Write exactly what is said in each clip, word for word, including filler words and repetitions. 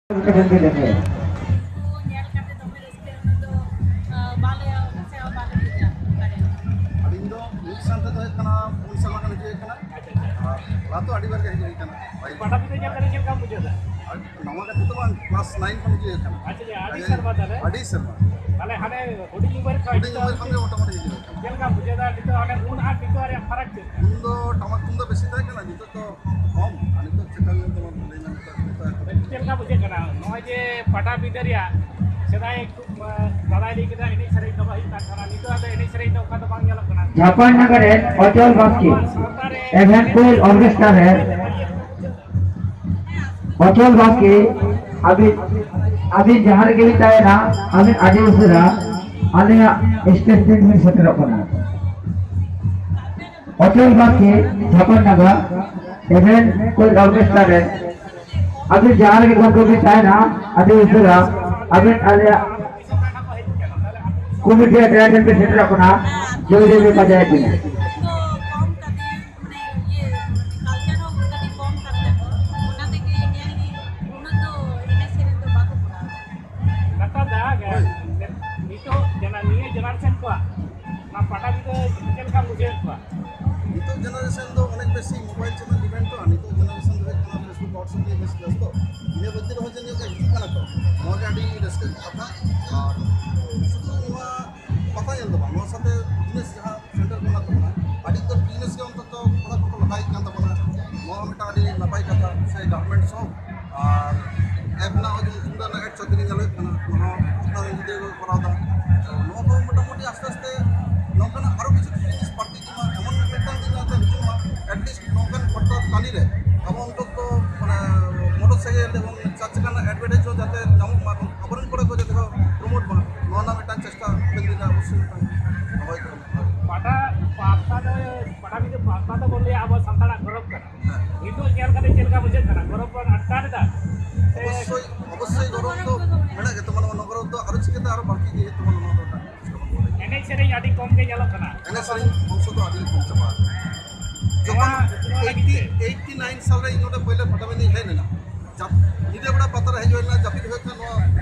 ᱠᱟᱛᱮ ᱯᱮ ᱞᱟᱹᱭᱟ? ᱩᱱᱠᱩ ᱧᱮᱞ ᱠᱟᱛᱮ ᱫᱚᱢᱮ ᱨᱟᱹᱥᱠᱟᱹ, ᱩᱱᱟᱹᱜ ᱫᱚ, ᱟᱸ, ᱵᱟᱞᱮ, ᱱᱟᱥᱮ ᱦᱚᱸ ᱵᱟᱞᱮ ᱵᱩᱡᱟ ᱫᱟᱲᱮᱭᱟᱜᱼᱟ᱾ ᱟᱹᱞᱤᱧ ᱫᱚ ᱢᱤᱫ ᱥᱟᱶᱛᱮ ᱫᱚ ᱦᱩᱭᱩᱜ ᱠᱟᱱᱟ ᱯᱩᱱ ᱥᱮᱨᱢᱟ ᱠᱷᱚᱱ ᱦᱤᱡᱩᱜ ᱦᱩᱭᱩᱜ ᱠᱟᱱᱟ᱾ ᱟᱪᱪᱷᱟ, ᱟᱪᱪᱷᱟ᱾ ᱟᱨ ᱞᱟᱦᱟ ᱛᱚ ᱟᱹᱰᱤ ᱵᱟᱨ ᱜᱮ ᱦᱤᱡᱩᱜ ᱦᱩᱭ ᱠᱟᱱᱟ᱾ ᱯᱟᱴᱟᱵᱤᱸᱫᱷᱟᱹ ᱧᱮᱞ ᱠᱟᱛᱮ ᱪᱮᱫ ᱞᱮᱠᱟᱢ ᱵᱩᱡᱷᱟᱹᱣ ᱮᱫᱟ? ᱟᱨ ᱱᱟᱣᱟ ᱠᱟᱛᱮ ᱫᱚ ᱵᱟᱝ, ᱠᱞᱟᱥ ᱱᱟᱭᱤᱱ ᱠᱷᱚᱱ ᱦᱤᱡᱩᱜ ᱦᱩᱭᱩᱜ ᱠᱟᱱᱟ᱾ ᱟᱪᱪᱷᱟ, ᱟᱪᱪᱷᱟ, ᱟᱹᱰᱤ ᱟᱹᱰᱤ, ᱥᱮᱨᱢᱟ ᱛᱟᱦᱞᱮ? ᱟᱹᱰᱤ ᱥᱮᱨᱢᱟ᱾ ᱛᱟᱦᱞᱮ ᱦᱟᱱᱮ ᱦᱩᱰᱤᱧ ᱩᱢᱮᱨ ᱠᱷᱚᱱ ᱦᱩᱰᱤᱧ ᱜᱮ ᱢᱚᱴᱟᱢᱩᱴᱤ ᱦᱤᱡᱩᱜ ᱦᱩᱭᱩᱜ ᱠᱟᱱᱟ᱾ ᱪᱮᱫ ᱞᱮᱠᱟᱢ ᱵᱩᱡᱷᱟᱹᱣ ᱮᱫᱟ ᱱᱤᱛᱚᱜ ᱦᱟᱱᱮ ᱩᱱ ᱟᱨ ᱱᱤᱛᱚᱜ ᱨᱮᱭᱟᱜ ᱯᱷᱟᱨᱟᱠ ᱪᱮᱫ ᱞᱮᱠᱟ? ᱩᱱ ᱫᱚ ᱴᱟᱢᱟᱠ ᱛᱩᱢᱫᱟᱜ ᱵᱮᱥᱤ ᱛᱟᱦᱮᱸ ᱠᱟᱱᱟ, ᱱᱤᱛᱚᱜ ᱫᱚ ᱠᱚᱢ, ᱟᱨ ᱱᱤᱛᱚᱜ ᱪᱮᱫ ᱞᱮᱠᱟ ᱧᱮᱞ ᱛᱟᱵᱚᱱ ᱞᱟᱹᱭ ᱢᱮ, ᱱᱤᱛᱚᱜ, ᱱᱤᱛᱚᱜ ᱮᱠᱴᱩ ᱪᱮᱫ ᱞᱮᱠᱟ ᱵᱩᱡᱷᱟᱹᱜ ᱠᱟᱱᱟ ᱱᱚᱜᱼᱚᱭ ᱡᱮ ᱯᱟᱴᱟᱵᱤᱸᱫᱷᱟᱹ ᱨᱮᱭᱟᱜ ᱥᱮᱫᱟᱭ ᱠᱷᱩᱵ, ᱟᱸ, ᱫᱟᱫᱟᱭ ᱞᱟᱹᱭ ᱠᱮᱫᱟ ᱮᱱᱮᱡ ᱥᱮᱨᱮᱧ ᱫᱚᱢᱮ ᱦᱩᱭᱩᱜ ᱠᱟᱱ ᱛᱟᱦᱮᱱᱟ, ᱱᱤᱛᱚᱜ ᱟᱫᱚ ᱮᱱᱮᱡ ᱥᱮᱨᱮᱧ ᱫᱚ ᱚᱱᱠᱟ ᱫᱚ ᱵᱟᱝ ᱧᱮᱞᱚᱜ ᱠᱟᱱᱟ᱾ ᱡᱷᱟᱲᱠᱷᱚᱸᱰ ᱱᱟᱜᱟᱨ ᱨᱮᱱ ᱚᱪᱚᱞ ᱵᱟᱥᱠᱮ, ᱟᱵᱚᱣᱟᱜ ᱥᱟᱶᱛᱟ ᱨᱮ ᱮᱵᱷᱮᱱ ᱠᱩᱞ ᱚᱨᱠᱮᱥᱴᱨᱟ ᱨᱮ ᱚᱪᱚᱞ ᱵᱟᱥᱠᱮ, ᱟᱹᱵᱤᱱ, ᱟᱹᱵᱤᱱ ᱡᱟᱦᱟᱸ ᱨᱮᱜᱮ ᱵᱤᱱ ᱛᱟᱦᱮᱱᱟ, ᱟᱹᱵᱤᱱ ᱟᱹᱰᱤ ᱩᱥᱟᱹᱨᱟ ᱟᱞᱮᱭᱟᱜ ᱥᱴᱮᱡ ᱴᱷᱮᱱ ᱵᱤᱱ ᱥᱮᱴᱮᱨᱚᱜ ᱠᱟᱱᱟ᱾ ᱚᱪᱚᱞ ᱵᱟᱥᱠᱮ, ᱡᱷᱟᱲᱠᱷᱚᱸᱰ ᱱᱟᱜᱟᱨ ᱮᱵᱷᱮᱱ ᱠᱩᱞ ᱚᱨᱠᱮᱥᱴᱨᱟ ᱨᱮ ᱟᱹᱵᱤᱱ ᱡᱟᱦᱟᱸ ᱨᱮᱜᱮ ᱜᱚᱢᱠᱮ ᱵᱤᱱ ᱛᱟᱦᱮᱱᱟ, ᱟᱹᱰᱤ ᱩᱥᱟᱹᱨᱟ ᱟᱹᱵᱤᱱ ᱟᱞᱮᱭᱟᱜ ᱠᱚᱢᱤᱴᱤ ᱟᱜ ᱴᱨᱟᱭᱟᱞ ᱨᱮ ᱥᱮᱴᱮᱨᱚᱜ ᱠᱟᱱᱟ, ᱡᱚᱭ ᱡᱚᱭ ᱯᱮ ᱯᱟᱸᱡᱟᱭᱮᱫ ᱵᱤᱱᱟ᱾ ᱫᱚ ᱠᱚᱢ ᱠᱟᱛᱮ, ᱢᱟᱱᱮ, ᱤᱭᱟᱹ, ᱠᱟᱞᱪᱟᱨ ᱦᱚᱸ ᱠᱟᱹᱴᱤᱡ ᱠᱚᱢ ᱠᱟᱱ ᱛᱟᱠᱚᱣᱟ, ᱚᱱᱟ ᱛᱮᱜᱮ ᱧᱮᱞ ᱜᱮ ᱩᱱᱟᱹᱜ ᱫᱚ ᱮᱱᱮᱡ ᱥᱮᱨᱮᱧ ᱫᱚ ᱵᱟᱠᱚ ᱠᱚᱨᱟᱣ ᱮᱫᱟ᱾ ᱠᱟᱛᱷᱟ ᱫᱚ ᱦᱳᱭ᱾ ᱱᱤᱛᱚᱜ ᱡᱮᱱᱟ-, ᱱᱤᱭᱟᱹ ᱡᱮᱱᱟᱨᱮᱥᱚᱱ ᱠᱚᱣᱟᱜ ᱚᱱᱟ ᱯᱟᱴᱟᱵᱤᱸᱫᱷᱟᱹ ᱪᱮᱫ ᱞᱮᱠᱟᱢ ᱵᱩᱡᱷᱟᱹᱣᱮᱫ ᱠᱚᱣᱟ? ᱱᱤᱛᱚᱜ ᱡᱮᱱᱟᱨᱮᱥᱚᱱ ᱫᱚ ᱚᱱᱮᱠ ᱵᱮᱥᱤ ᱢᱳᱵᱟᱭᱤᱞ ᱪᱮᱛᱟᱱ ᱰᱤᱯᱮᱱᱰ ᱛᱚ, ᱟᱨ ᱱᱤᱛᱚᱜ ᱡᱮᱱᱟᱨᱮᱥᱚᱱ ᱫᱚ ᱦᱩᱭᱩᱜ ᱠᱟᱱᱟ Facebook, WhatsApp ᱱᱤᱭᱮ ᱵᱮᱥᱤ ᱵᱮᱥᱛᱚ᱾ ᱤᱱᱟᱹ ᱵᱟᱹᱫᱽ ᱨᱮᱦᱚᱸ ᱡᱮ ᱱᱤᱭᱟᱹ ᱠᱚ ᱦᱤᱡᱩᱜ ᱠᱟᱱᱟ ᱠᱚ, ᱱᱚᱣᱟ ᱜᱮ ᱟᱹᱰᱤ ᱨᱟᱹᱥᱠᱟᱹ ᱠᱟᱛᱷᱟ᱾ ᱟᱨ ᱥᱩᱫᱷᱩ ᱱᱚᱣᱟ ᱯᱟᱛᱟ ᱧᱮᱞ ᱫᱚ ᱵᱟᱝ, ᱱᱚᱣᱟ ᱥᱟᱛᱮ ᱵᱤᱡᱽᱱᱮᱥ ᱡᱟᱦᱟᱸ ᱥᱮᱱᱴᱟᱨ ᱠᱚ ᱢᱮᱱᱟᱜ ᱛᱟᱵᱚᱱᱟ, ᱟᱹᱰᱤ ᱩᱛᱟᱹᱨ ᱵᱤᱡᱽᱱᱮᱥ ᱜᱮ ᱚᱱᱛᱚᱛᱚ ᱠᱚᱲᱟ ᱠᱚᱠᱚ ᱞᱟᱦᱟᱭᱮᱫ ᱠᱟᱱ ᱛᱟᱵᱚᱱᱟ᱾ ᱱᱚᱣᱟ ᱦᱚᱸ ᱢᱤᱫᱴᱟᱝ ᱟᱹᱰᱤ ᱱᱟᱯᱟᱭ ᱠᱟᱛᱷᱟ, ᱥᱮ ᱜᱟᱨᱢᱮᱱᱴᱥ ᱦᱚᱸ᱾ ᱟᱨ ᱮᱯ ᱨᱮᱱᱟᱜ ᱦᱚᱸ ᱡᱮᱢᱚᱱ ᱛᱩᱢᱫᱟᱜ ᱨᱮᱱᱟᱜ ᱮᱰ ᱪᱟᱹᱠᱨᱤ ᱧᱮᱞ ᱦᱩᱭᱩᱜ ᱠᱟᱱᱟ, ᱱᱚᱣᱟ ᱦᱚᱸ ᱟᱯᱱᱟᱨ ᱨᱮᱱ ᱜᱤᱫᱽᱨᱟᱹ ᱠᱚ ᱠᱚᱨᱟᱣ ᱮᱫᱟ᱾ ᱛᱚ ᱱᱚᱣᱟ ᱠᱚ ᱢᱚᱴᱟᱢᱩᱴᱤ ᱟᱥᱛᱮ ᱟᱥᱛᱮ ᱱᱚᱝᱠᱟᱱᱟᱜ ᱟᱨᱚ ᱠᱤᱪᱷᱩ ᱡᱤᱱᱤᱥ ᱵᱟᱹᱲᱛᱤ ᱤᱫᱤᱜ ᱢᱟ, ᱮᱢᱚᱱ ᱢᱤᱫᱴᱟᱝ ᱫᱤᱱ ᱡᱟᱛᱮ ᱦᱤᱡᱩᱜ ᱢᱟ, ᱮᱴᱞᱤᱥᱴ ᱱᱚᱝᱠᱟᱱ ᱯᱟᱛᱟ ᱴᱟᱺᱰᱤ ᱨᱮ ᱟᱵᱚ ᱚᱱᱛᱚᱛᱚ, ᱢᱟᱱᱮ, ᱢᱚᱴᱚᱨ ᱥᱟᱭᱠᱮᱞ ᱮᱵᱚᱝ ᱪᱟᱨ ᱪᱟᱠᱟ ᱨᱮᱱᱟᱜ ᱮᱰᱵᱷᱮᱴᱟᱭᱤᱡᱽ ᱦᱚᱸ ᱡᱟᱛᱮ ᱧᱟᱢᱚᱜ ᱢᱟ, ᱮᱵᱚᱝ ᱟᱵᱚᱨᱮᱱ ᱠᱚᱲᱟ ᱠᱚ ᱡᱟᱛᱮ ᱠᱚ ᱯᱨᱚᱢᱳᱴ ᱢᱟ, ᱱᱚᱣᱟ ᱨᱮᱱᱟᱜ ᱢᱤᱫᱴᱟᱝ ᱪᱮᱥᱴᱟ ᱦᱟᱯᱮᱱ ᱫᱤᱱ ᱨᱮ ᱚᱵᱚᱥᱥᱳᱭ ᱢᱤᱫᱴᱟᱝ ᱫᱚᱦᱚᱭ ᱠᱟᱱᱟ᱾ ᱯᱟᱴᱟ, ᱯᱟᱛᱟ ᱫᱚ, ᱯᱟᱴᱟᱵᱤᱸᱫᱷᱟᱹ ᱯᱟᱛᱟ ᱫᱚ ᱵᱚᱱ ᱞᱟᱹᱭᱟ ᱟᱵᱚ ᱥᱟᱱᱛᱟᱲᱟᱜ ᱜᱚᱨᱚᱵᱽ ᱠᱟᱱᱟ᱾ ᱦᱮᱸ᱾ ᱱᱤᱛᱚᱜ ᱧᱮᱞ ᱠᱟᱛᱮ ᱪᱮᱫ ᱞᱮᱠᱟ ᱵᱩᱡᱷᱟᱹᱜ ᱠᱟᱱᱟ? ᱜᱚᱨᱚᱵᱽ ᱵᱚᱱ ᱟᱴᱠᱟᱨ ᱮᱫᱟ? ᱥᱮ ᱚᱵᱚᱥᱥᱳᱭ, ᱚᱵᱚᱥᱥᱳᱭ ᱜᱚᱨᱚᱵᱽ ᱫᱚ ᱢᱮᱱᱟᱜ ᱜᱮ ᱛᱟᱵᱚᱱᱟ, ᱚᱱᱟ ᱜᱚᱨᱚᱵᱽ ᱫᱚ ᱟᱨᱚ ᱪᱤᱠᱟᱹᱛᱮ ᱟᱨᱚ ᱵᱟᱹᱲᱛᱤ ᱤᱫᱤ ᱦᱩᱭᱩᱜ ᱛᱟᱵᱚᱱᱟ, ᱱᱚᱣᱟ ᱫᱚ ᱢᱤᱫᱴᱟᱝ ᱮᱱᱮᱡ ᱥᱮᱨᱮᱧ ᱟᱹᱰᱤ ᱠᱚᱢ ᱜᱮ ᱧᱮᱞᱚᱜ ᱠᱟᱱᱟ᱾ ᱮᱱᱮᱡ ᱥᱮᱨᱮᱧ ᱚᱝᱥᱚ ᱫᱚ ᱟᱹᱰᱤ ᱠᱚᱢ ᱪᱟᱵᱟ ᱟᱠᱟᱱᱟ᱾ ᱡᱚᱠᱷᱚᱱ ᱱᱚᱣᱟ, ᱱᱚᱣᱟ ᱞᱟᱹᱜᱤᱫ ᱛᱮ ᱮᱭᱤᱴᱤ, ᱮᱭᱤᱴᱤ ᱱᱟᱭᱤᱱ ᱥᱟᱞ ᱨᱮ ᱤᱧ ᱱᱚᱰᱮ ᱯᱳᱭᱞᱳ ᱯᱟᱴᱟᱵᱤᱸᱫᱷᱟᱹᱧ ᱦᱮᱡ ᱞᱮᱱᱟ, ᱡᱟᱵ-, ᱩᱱᱤ ᱵᱮᱲᱟ ᱯᱟᱛᱟ ᱨᱮ ᱦᱮᱡ ᱦᱩᱭ ᱞᱮᱱᱟ, ᱡᱟᱹᱯᱤᱫ ᱦᱩᱭᱩᱜ ᱠᱟᱱ ᱱᱚᱣᱟ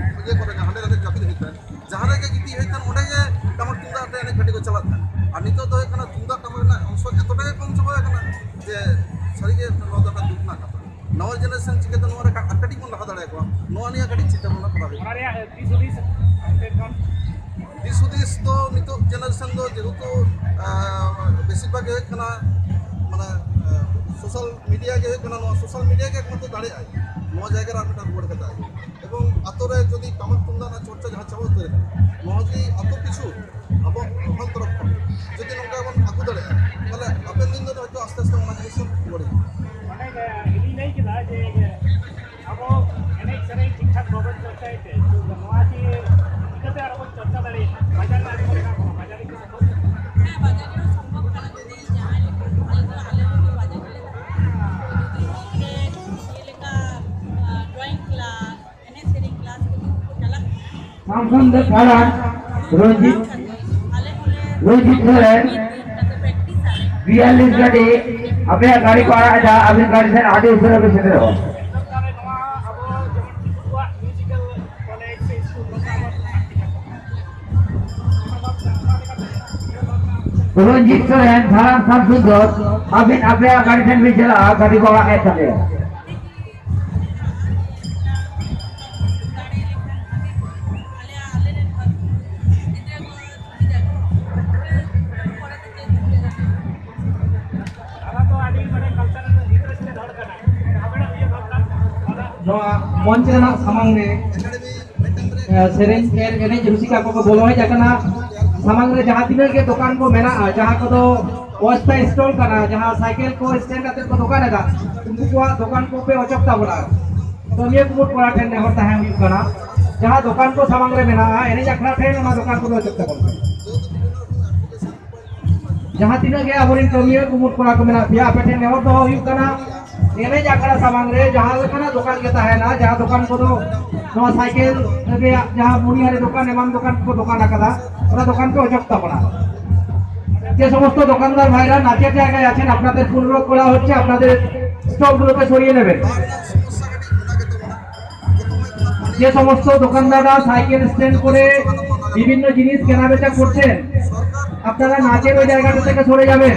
ᱤᱭᱟᱹ ᱠᱚᱨᱮ, ᱦᱟᱸᱰᱮ ᱱᱟᱰᱮ ᱡᱟᱹᱯᱤᱫ ᱦᱩᱭᱩᱜ ᱠᱟᱱ, ᱡᱟᱦᱟᱸ ᱨᱮᱜᱮ ᱜᱤᱛᱤᱡ ᱦᱩᱭᱩᱜ ᱠᱟᱱ ᱚᱸᱰᱮ ᱜᱮ ᱴᱟᱢᱟᱠ ᱛᱩᱢᱫᱟᱜ ᱟᱛᱮ ᱮᱱᱮᱡ ᱠᱟᱹᱴᱤᱡ ᱠᱚ ᱪᱟᱞᱟᱜ ᱠᱟᱱᱟ᱾ ᱟᱨ ᱱᱤᱛᱚᱜ ᱫᱚ ᱦᱩᱭᱩᱜ ᱠᱟᱱᱟ ᱛᱩᱢᱫᱟᱜ ᱴᱟᱢᱟᱠ ᱨᱮᱱᱟᱜ ᱚᱝᱥᱚ ᱮᱛᱚᱴᱟ ᱜᱮ ᱠᱚᱢ ᱪᱟᱵᱟ ᱟᱠᱟᱱᱟ, ᱡᱮ ᱥᱟᱹᱨᱤᱜᱮ ᱱᱚᱣᱟ ᱫᱚ ᱢᱤᱫᱴᱟᱝ ᱫᱩᱠ ᱨᱮᱱᱟᱜ ᱠᱟᱛᱷᱟ᱾ ᱱᱟᱣᱟ ᱡᱮᱱᱟᱨᱮᱥᱚᱱ ᱪᱤᱠᱟᱹᱛᱮ ᱱᱚᱣᱟ ᱨᱮ ᱟᱨ ᱠᱟᱹᱴᱤᱡ ᱵᱚᱱ ᱞᱟᱦᱟ ᱫᱟᱲᱮᱭᱟᱠᱚᱣᱟ, ᱱᱚᱣᱟ ᱱᱤᱭᱮ ᱠᱟᱹᱴᱤᱡ ᱪᱤᱱᱛᱟᱹ ᱵᱷᱟᱵᱽᱱᱟ ᱠᱚᱨᱟᱣ ᱦᱩᱭᱩᱜᱼᱟ᱾ ᱚᱱᱟ ᱨᱮᱭᱟᱜ ᱫᱤᱥ ᱦᱩᱫᱤᱥ ᱟᱯᱮ ᱠᱷᱚᱱ? ᱫᱤᱥ ᱦᱩᱫᱤᱥ ᱫᱚ ᱱᱤᱛᱚᱜ ᱡᱮᱱᱟᱨᱮᱥᱚᱱ ᱫᱚ ᱡᱮᱦᱮᱛᱩ, ᱟᱸ, ᱵᱮᱥᱤᱨ ᱵᱷᱟᱜᱽ ᱜᱮ ᱦᱩᱭᱩᱜ ᱠᱟᱱᱟ, ᱢᱟᱱᱮ, ᱟᱸ, ᱥᱳᱥᱟᱞ ᱢᱤᱰᱤᱭᱟ ᱜᱮ ᱦᱩᱭᱩᱜ ᱠᱟᱱᱟ, ᱱᱚᱣᱟ ᱥᱳᱥᱟᱞ ᱢᱤᱰᱤᱭᱟ ᱜᱮ ᱮᱠᱢᱟᱛᱨᱚ ᱫᱟᱲᱮᱭᱟᱜᱼᱟᱭ᱾ ᱱᱚᱣᱟ ᱡᱟᱭᱜᱟ ᱨᱮ ᱟᱨ ᱢᱤᱫᱴᱟᱝ ᱨᱩᱣᱟᱹᱲ ᱠᱟᱛᱮ ᱟᱹᱜᱩ᱾ ᱮᱵᱚᱝ ᱟᱛᱳ ᱨᱮ ᱡᱩᱫᱤ ᱴᱟᱢᱟᱠ ᱛᱩᱢᱫᱟᱜ ᱨᱮᱱᱟᱜ ᱪᱚᱨᱪᱟ ᱡᱟᱦᱟᱸ ᱪᱟᱵᱟ ᱩᱛᱟᱹᱨ ᱟᱠᱟᱱᱟ, ᱱᱚᱣᱟ ᱡᱩᱫᱤ ᱟᱛᱳ ᱯᱤᱪᱷᱩ ᱟᱵᱚ ᱢᱚᱦᱚᱞ ᱛᱚᱨᱚᱯ ᱠᱷᱚᱱ ᱡᱩᱫᱤ ᱱᱚᱝᱠᱟ ᱵᱚᱱ ᱟᱹᱜᱩ ᱫᱟᱲᱮᱭᱟᱜᱼᱟ, ᱛᱟᱦᱞᱮ ᱦᱟᱯᱮᱱ ᱫᱤᱱ ᱫᱚ ᱦᱚᱭᱛᱳ ᱟᱥᱛᱮ ᱟᱥᱛᱮ ᱚᱱᱟ ᱡᱤᱱᱤᱥ ᱦᱚᱸ ᱨᱩᱣᱟᱹᱲ ᱦᱤᱡᱩᱜᱼᱟ᱾ ᱚᱱᱮ ᱡᱮ ᱤᱧ ᱞᱟᱹᱭ ᱠᱮᱫᱟ ᱡᱮ ᱟᱵᱚ ᱮᱱᱮᱡ ᱥᱮᱨᱮᱧ ᱴᱷᱤᱠ ᱴᱷᱟᱠ ᱵᱟᱵᱚᱱ ᱪᱚᱨᱪᱟᱭ ᱛᱮ, ᱱᱚᱣᱟ ᱡᱮ ᱪᱤᱠᱟᱹᱛᱮ ᱟᱨᱚ ᱵᱚᱱ ᱪᱚᱨᱪᱟ ᱫᱟᱲᱮᱭᱟᱜᱼᱟ? ᱵᱟᱡᱟᱨ ᱨᱮ ᱟᱨᱚ ᱢᱮᱱᱟᱜ ᱵᱚᱱᱟ, ᱵᱟᱡᱟᱨ ᱨᱮ ᱦᱮᱸ, ᱵᱟᱡᱟᱨ ᱨᱮᱦᱚᱸ ᱥᱚᱢᱵᱷᱚᱵ ᱠᱟᱱᱟ᱾ ᱡᱩᱫᱤ ᱡᱟᱦᱟᱸᱭ ᱞᱮᱠᱟ ᱟᱞᱮ ᱫᱚ, ᱟᱞᱮ ᱦᱚᱸ ᱵᱟᱡᱟᱨ ᱨᱮᱞᱮ ᱛᱟᱦᱮᱱᱟ, ᱡᱩᱫᱤ ᱦᱚᱸ ᱡᱮ ᱤᱭᱟᱹ ᱞᱮᱠᱟ, ᱟᱸ, ᱰᱨᱚᱭᱤᱝ ᱠᱞᱟᱥ, ᱮᱱᱮᱡ ᱥᱮᱨᱮᱧ ᱠᱞᱟᱥ ᱠᱚ ᱠᱚ ᱪᱟᱞᱟᱜ ᱠᱟᱱᱟ᱾ ᱥᱟᱢᱥᱩᱱ ᱫᱮᱵ ᱵᱷᱟᱲᱟ, ᱨᱚᱧᱡᱤᱛ, ᱟᱞᱮ ᱦᱚᱸᱞᱮ ᱨᱚᱧᱡᱤᱛ ᱥᱚᱨᱮᱱ, ᱢᱤᱫ ᱫᱤᱱ ᱠᱟᱛᱮ ᱯᱨᱮᱠᱴᱤᱥ ᱟᱞᱮ᱾ ᱵᱤᱭᱟᱞᱞᱤᱥ ᱜᱟᱹᱰᱤ ᱟᱯᱮᱭᱟᱜ ᱜᱟᱹᱰᱤ ᱠᱚ ᱟᱲᱟᱜ ᱮᱫᱟ, ᱟᱹᱵᱤᱱ ᱜᱟᱹᱰᱤ ᱴᱷᱮᱱ ᱟᱹᱰᱤ ᱩᱥᱟᱹᱨᱟ ᱯᱮ ᱥᱮᱴᱮᱨᱚᱜᱼᱟ᱾ ᱱᱚᱣᱟ ᱟᱵᱚ ᱡᱮᱢᱚᱱ ᱠᱤᱪᱷᱩᱣᱟᱜ ᱢᱤᱣᱡᱤᱠᱟᱞ ᱠᱚᱞᱮᱡᱽ ᱥᱮ ᱥᱠᱩᱞ ᱱᱚᱝᱠᱟ ᱟᱵᱚ ᱞᱟᱹᱠᱛᱤ ᱠᱟᱱᱟ᱾ ᱨᱚᱧᱡᱤᱛ ᱥᱚᱨᱮᱱ, ᱫᱷᱟᱨᱟᱢ ᱥᱟᱢᱥᱩᱱᱫᱚᱨ, ᱟᱹᱵᱤᱱ ᱟᱯᱮᱭᱟᱜ ᱜᱟᱹᱰᱤ ᱴᱷᱮᱱ ᱵᱤᱱ ᱪᱟᱞᱟᱜᱼᱟ, ᱜᱟᱹᱰᱤ ᱠᱚ ᱟᱲᱟᱜ ᱮᱫ ᱛᱟᱯᱮᱭᱟ᱾ ᱱᱚᱣᱟ ᱢᱚᱧᱪ ᱨᱮᱱᱟᱜ ᱥᱟᱢᱟᱝ ᱨᱮ ᱮ, ᱥᱮᱨᱮᱧ ᱮᱱᱮᱡ ᱨᱩᱥᱤᱠᱟ ᱠᱚᱠᱚ ᱵᱚᱞᱚ ᱦᱮᱡ ᱟᱠᱟᱱᱟ᱾ ᱥᱟᱢᱟᱝ ᱨᱮ ᱡᱟᱦᱟᱸ ᱛᱤᱱᱟᱹᱜ ᱜᱮ ᱫᱚᱠᱟᱱ ᱠᱚ ᱢᱮᱱᱟᱜᱼᱟ, ᱡᱟᱦᱟᱸ ᱠᱚᱫᱚ ᱚᱥᱛᱷᱟᱭᱤ ᱥᱴᱚᱞ ᱠᱟᱱᱟ, ᱡᱟᱦᱟᱸ ᱥᱟᱭᱠᱮᱞ ᱠᱚ ᱥᱴᱮᱱᱰ ᱠᱟᱛᱮ ᱠᱚ ᱫᱚᱠᱟᱱ ᱮᱫᱟ, ᱩᱱᱠᱩ ᱠᱚᱣᱟᱜ ᱫᱚᱠᱟᱱ ᱠᱚᱯᱮ ᱚᱪᱚᱜ ᱛᱟᱵᱚᱱᱟ᱾ ᱠᱟᱹᱢᱤᱭᱟᱹ ᱠᱩᱢᱩᱴ ᱠᱚᱲᱟ ᱴᱷᱮᱱ ᱱᱮᱦᱚᱨ ᱛᱟᱦᱮᱸ ᱦᱩᱭᱩᱜ ᱠᱟᱱᱟ, ᱡᱟᱦᱟᱸ ᱫᱚᱠᱟᱱ ᱠᱚ ᱥᱟᱢᱟᱝ ᱨᱮ ᱢᱮᱱᱟᱜᱼᱟ, ᱮᱱᱮᱡ ᱟᱠᱷᱲᱟ ᱴᱷᱮᱱ ᱚᱱᱟ ᱫᱚᱠᱟᱱ ᱠᱚᱫᱚ ᱚᱪᱚᱜ ᱛᱟᱵᱚᱱ ᱯᱮ᱾ ᱡᱟᱦᱟᱸ ᱛᱤᱱᱟᱹᱜ ᱜᱮ ᱟᱵᱚᱨᱮᱱ ᱠᱟᱹᱢᱤᱭᱟᱹ ᱠᱩᱢᱩᱴ ᱠᱚᱲᱟ ᱠᱚ ᱢᱮᱱᱟᱜ ᱯᱮᱭᱟ, ᱟᱯᱮ ᱴᱷᱮᱱ ᱱᱮᱦᱚᱨ ᱫᱚᱦᱚ ᱦᱩᱭᱩᱜ ᱠᱟᱱᱟ, ᱮᱱᱮᱡ ᱟᱠᱷᱲᱟ ᱥᱟᱢᱟᱝ ᱨᱮ ᱡᱟᱦᱟᱸ ᱞᱮᱠᱟᱱᱟᱜ ᱫᱚᱠᱟᱱ ᱜᱮ ᱛᱟᱦᱮᱱᱟ, ᱡᱟᱦᱟᱸ ᱫᱚᱠᱟᱱ ᱠᱚᱫᱚ ᱱᱚᱣᱟ ᱥᱟᱭᱠᱮᱞ ᱨᱮᱭᱟᱜ ᱡᱟᱦᱟᱸ ᱢᱩᱲᱤ ᱦᱟᱹᱨᱤ ᱫᱚᱠᱟᱱ ᱮᱢᱟᱱ ᱫᱚᱠᱟᱱ ᱠᱚ ᱫᱚᱠᱟᱱ ᱟᱠᱟᱫᱟ, ᱚᱱᱟ ᱫᱚᱠᱟᱱ ᱯᱮ ᱚᱪᱚᱜ ᱛᱟᱵᱚᱱᱟ᱾ যে সমস্ত দোকানদার ভাইরা নাচের জায়গায় আছেন, আপনাদের অনুরোধ করা হচ্ছে, আপনাদের স্টলগুলোকে সরিয়ে নেবেন। যে সমস্ত দোকানদাররা সাইকেল স্ট্যান্ড করে বিভিন্ন জিনিস কেনাবেচা করছেন, আপনারা নাচের ওই জায়গাটা থেকে সরে যাবেন।